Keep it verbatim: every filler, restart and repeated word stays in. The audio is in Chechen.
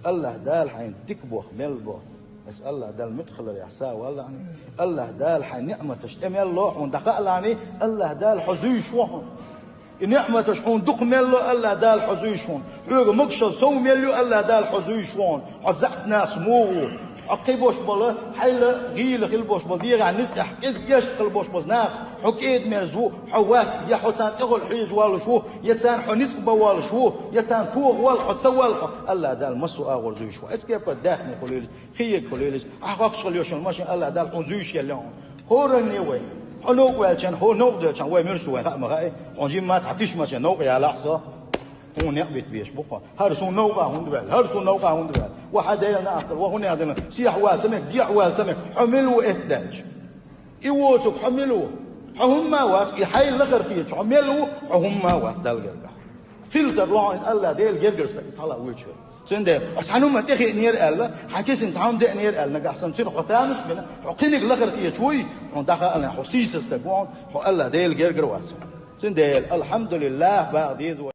АллахӀ Дала хьайна дика боху мел бо. Аса АллахӀ Далла муьтӀахь хиларехь са валлахьани, АллахӀ Дала хьайн ниӀматаш тӀе мел ло хьуна дӀакхаалахьани, АллахӀ Дала хьо зуьйш ву хьуна. И ниӀматаш хьуна дукха мел ло АллахӀ Дала хьо зуьйш ву хьуна. Хьоьга могашалла сов мел ю АллахӀ Дала хьо зуьйш ву хьуна. Хьо заьӀап нахаца муха ву? Хьо кхин бош болу, хьайла гӀийла хила бош болу, дегӀан ницкъехь кӀезиг эшна хила бош болу нахаца хьо кӀеда-мерза ву, хьо вац, я хьо царна тӀехула хьежа воллуш ву, я царна хьо ницкъ бан воллуш ву, я царна тоха воллу хьо, ца воллу хьо. АллахӀ Дала массо а агӀор зуьйш ву хьуна. Эцу кепара даьхни хуьлийла, хиек хуьлийла, ахь хӀокхуш хила йолуш йолу машен АллахӀ Дала хьуна зуьйш елла хьуна. ХӀоранна вай. Хьо новкъа ваьлча, хьо новкъа девлча, вай муьлш ду вайн хаа ма хаьа, хьуна жимма цхьа тиша машен новкъа ялахь со. Хьуна некъ битта безаш бу хьо. ХӀара суна новкъа хӀунда ваьлла? ХӀара суна новкъа хӀунда ваьлла? Ва хьан Делан накъостал, ва хӀун яздина? Сехьа ваьлла ца мега, дехьа ваьлла ца мега. Хьо мила ву эцу даьлча? И воцург хьо мила ву? Хьо хӀумма а вац, и хьайла лахара хеташ хьо мел ву, хьо хӀумма а вац Далла гергахь. Хила тарло хьуна АллахӀ Делан гергара стаг, иза хьала а воьдуш верг. Цундела, хьо цхьана хӀуманна тӀехиънера аьлла, хьан кисана цхьа хӀума деънера аьлла, нагахь санна цуьнан хьо тамаш а бина, хьо кхиниг лахара хеташ вуй, хьуна дӀахаалахь, хьо сийсаза стаг ву хьуна, хьо АллахӀ Делан гергара вац. Цундела, алхьамдулиллахӀ, бакъ деза вай.